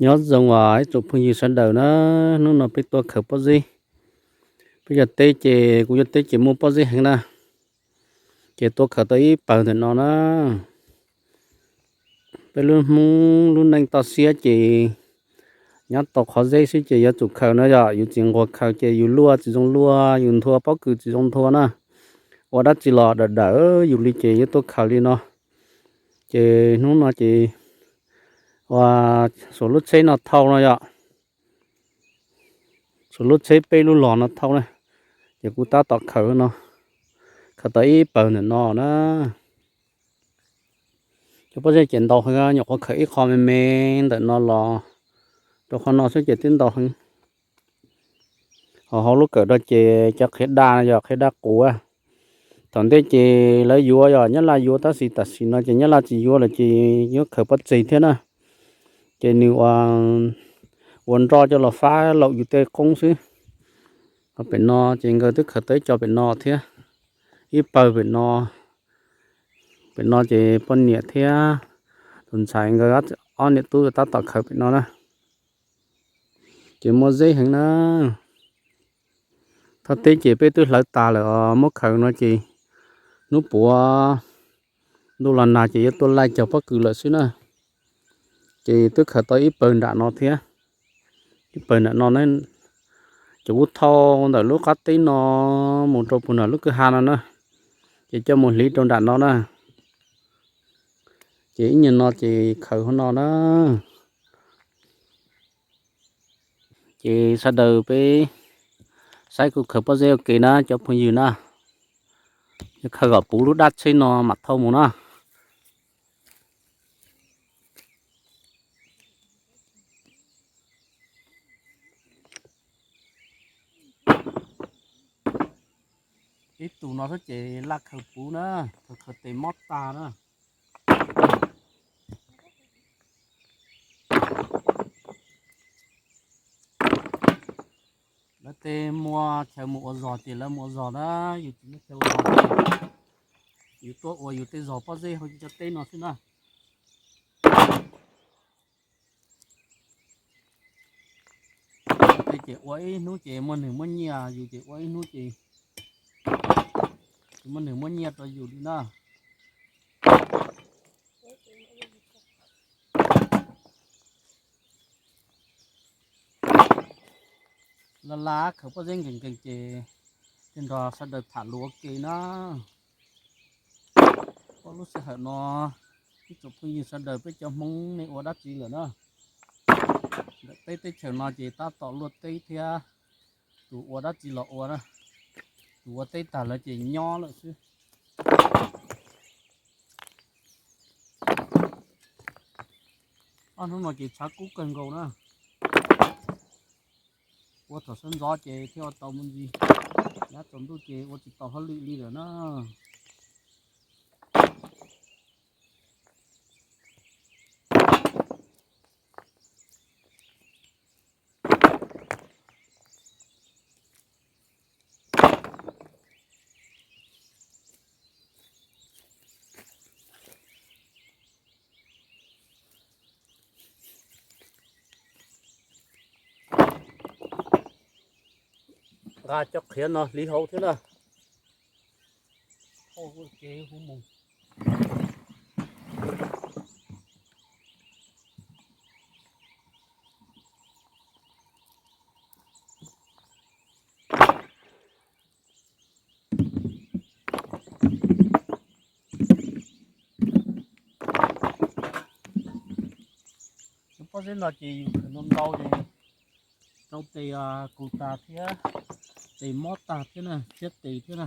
Nyob zoo os ib tsoom phooj ywg sawv daws na, hnub no peb tuaj khaws pob zeb. Peb yog teb ces kuv yog teb ces muaj pob zeb heev na, ces tuaj khaws tau ib pawg ntawm no na. Peb lub Hmoob lub neej toj siab ces nyob tau qhov zeb xwb ces yuav tsum khaws no yom, yus tsis nquag khaws ces yus luaj tsis zoo luaj, yus nthua pob kws tsis zoo nthua na, ua dab tsi los dawm dawm yus li ces yuav tuaj khaws li no. Ces hnub no ces ua xuas lub tsheb no thauj no yom, xuas lub tsheb peb lub los no thauj na, ces kuv tab tom khaws no, khaws tau ib pawg ntawm no na. Cov pob zeb ces ntau heev, nyuam qhuav khaws ib qho me me ntawm no los rau qhov no xwb ces twb ntau heev. Ho hauv lub kawm no ces cov qhiav daj no yog qhiav daj quav. Thaum ntej ces lawv yuav yog Nyab Laj yuav tab sis tam sim no ces Nyab Laj tsis yuav lawm ces yuav khaws pob tseg thiab na. Ces nws ua nroj coj los fab laum yus tej qoob xwb. Ho pem no ces nkawd twb khaws tau ib co pem no thiab, ib pawg pem no. Pem no ces poj niam thiab tus ntxhais nkawd ob niam tub tab tom khaws pem no na. Ces muaj zeb heev na. Thaj teb ces peb twb hlawv tas lawm os, muab khaws no ces hnub puav ntuj los nag ces yuav tuaj laij cog pob kws lawm xwb na. Ces twb khaws tau ib pawg nram no thiab. Ib pawg nram no na, ces kuv thauj ntawm lub qab teb no mus rau puag nram lub kwj ha no na, ces coj mus hliv rau nram no na. Ces ib nyuag no ces khaws hauv no na. Ces sawv daws peb saib kuv khaws pob zeb ua ke na cov phooj ywg na. Khaws kom puv lub dab tsheb no mam thauj mus na. Ib tug no xwb ces laj khaws puv na, khaws khaws tes mob tag na. Lawv tej muaj chaw mus ua zog ces lawv mus ua zog na, yus tsis muaj chaw ua zog ces yus tuaj ua yus tej zog pob zeb hauv cov teb no xwb na. Tej ces ua ib hnub ces muaj neeg muab nyiaj, yus ces ua ib hnub ces tsis muaj neeg muab nyiaj rau yus li na. Laj laj khaws pob zeb nkees nkees ces thiaj nrog sawv daws tham lus ua ke na. Txog lub sij hawm no, ib tsoom phooj ywg sawv daws peb cov Hmoob nej ua dab tsi lawm na? Ntawm peb teb chaws no ces tab tom luaj teb thiab, tus ua dab tsi los ua na, tus ua teb tag lawm ces nyob lawm xwb. Ob hnub no ces tshav kub kawg nkaus na. Ua thaum sawv ntxov ces thiaj ua tau me ntsis, nyab tsaus ntuj ces ua tsis tau hauj lwm li lawm na. Nqa cov qhiav no hliv hauv thiab na. Cov pob zeb no ces yus khwv ntau ntau ces rau tes kus tas thiab, tes mob tag thiab na, thiab tes thiab na.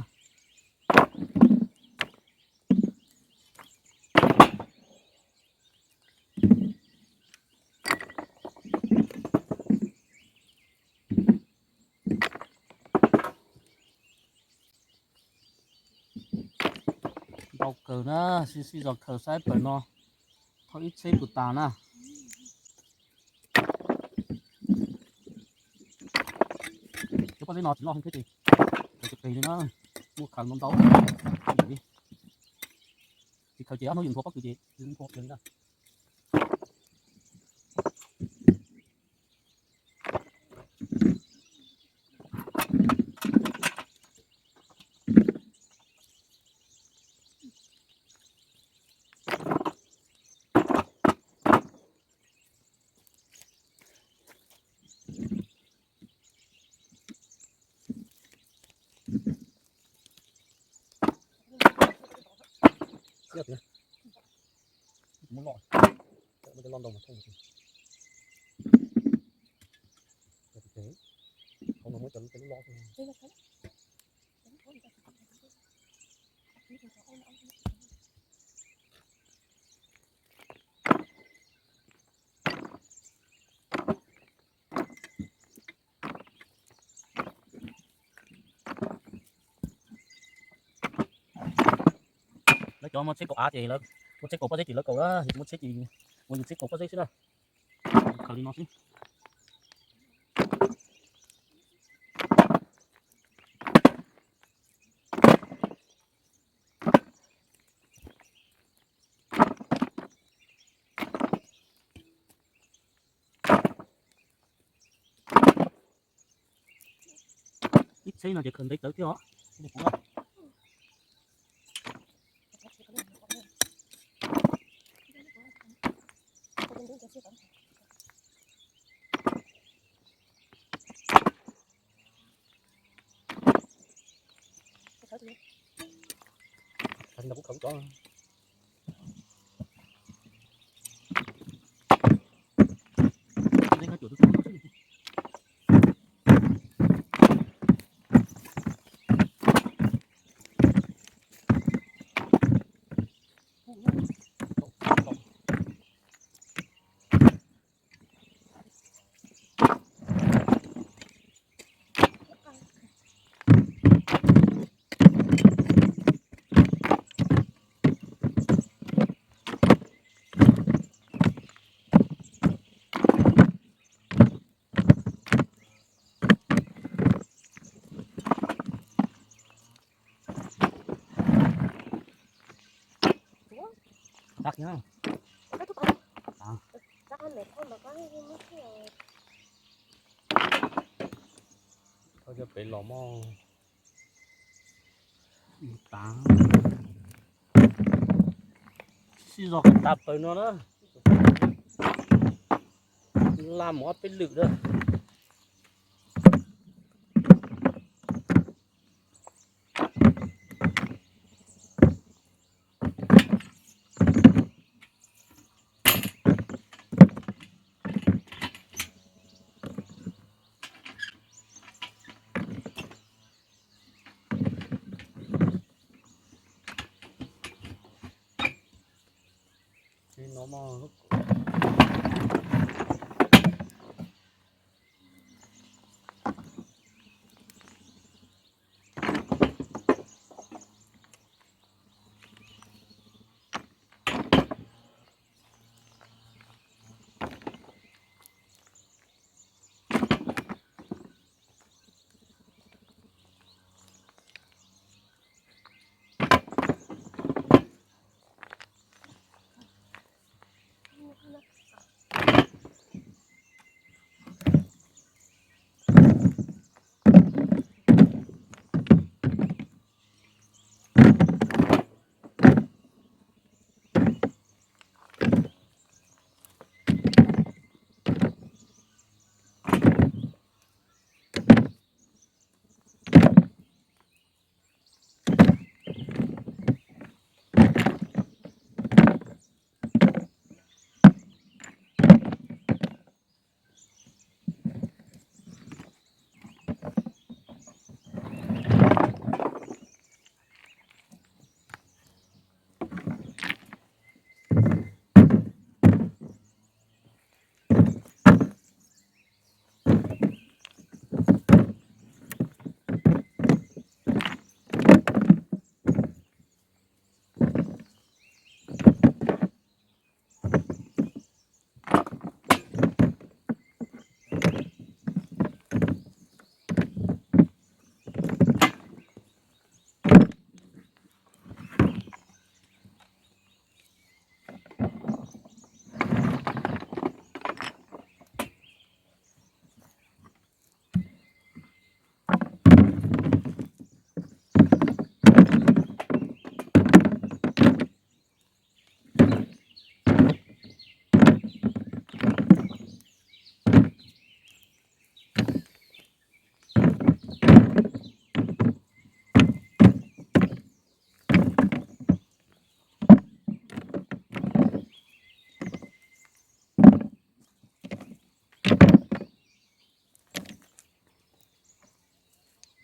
Ntau kawg na, sib sib zog khaws saib pawg no thauj ib tsheb puas tas na. Cov pob zeb no tsis loj heev thiab ces khaws pes pes li na, muaj khaws ntau ntau li. Tsis khaws ces ob hnub yus nthua pob kws ces nthua li na. Muab loj, muab cov loj ntau mas thooj. Hauv no muab cov lub loj. Lawv cov muaj tsheb kaum av ces lawv muaj tsheb kaum pob zeb ces lawv kaum na, yus muaj tsheb ces ua yus tsheb kaum pob zeb xwb na. Khaws li no xwb. Ib tsheb no ces khaws ntev tawv thiab os. Tag no. Tag no. Thaum peb los mog. Tav sib zog tas plaws no na. Laj mus ob peb lwm na. Li no mog.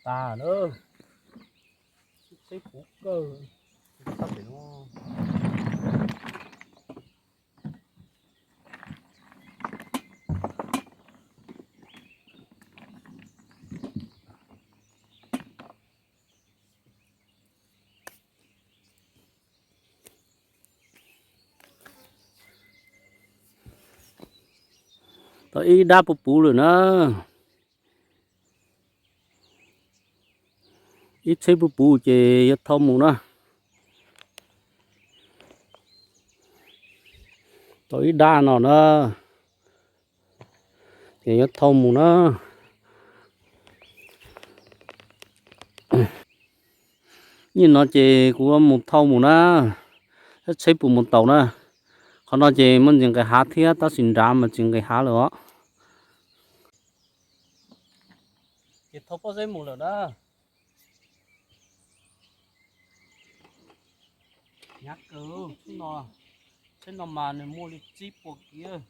tas na. Tsheb puv kawg. Tau ib dab puv puv lawm na. Ib tsheb puv puv ces yuav thau mus na. Tau ib dab no na, ces yuav thau mus na. Nim no ces kuv mus thau mus na, tsheb puas mus taus na. Qhov no ces muaj ntsis nqis hav thiab tab sis nrad mas tsis nqis hav lawm os. Ces thau pob zeb mus lawm na. Hnyav kawg, tsheb no mas nws muaj li tsib puas kiv.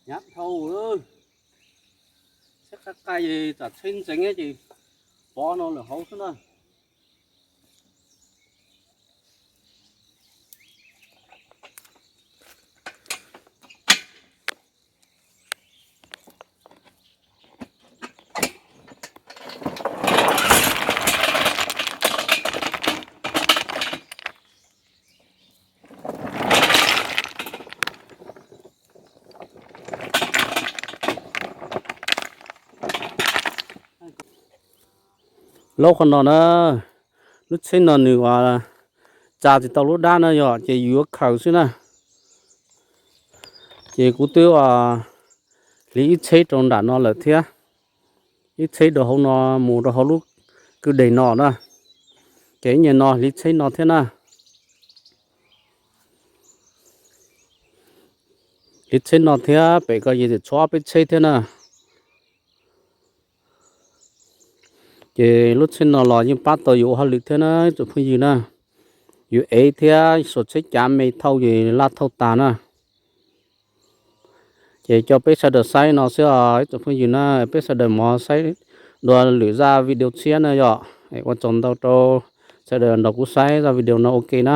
Hnyav dhau, tsheb qab qai, tsam tsheb ntxeev ces pov no lawm hauv xwb na. Laub qhov no na, lub tsheb no nws ua tsa tsis tau lub dab na yom, ces yus yuav khaws xwb na. Ces kuv twb ua hliv ib tsheb rau nram no lawm thiab, ib tsheb rau hauv no mus rau hauv lub kwj deg no na. Ces ib nyuag no hliv tsheb no thiab na. Hliv tsheb no thiab pem ko ces tshuav ob peb tsheb thiab na. Ces lub tsheb no los yeej pab tau yus ua hauj lwm thiab na ib tsoom phooj ywg na. Yus ev thiab xuas tsheb cav me thauj ces laj thauj tas na. Ces coj peb sawv daws saib no xwb os ib tsoom phooj ywg na, peb sawv daws mus saib dua lwm zaj video tshiab na yom. Ua tsaug ntau rau sawv daws nrog kuv saib zaj video no ua ke na.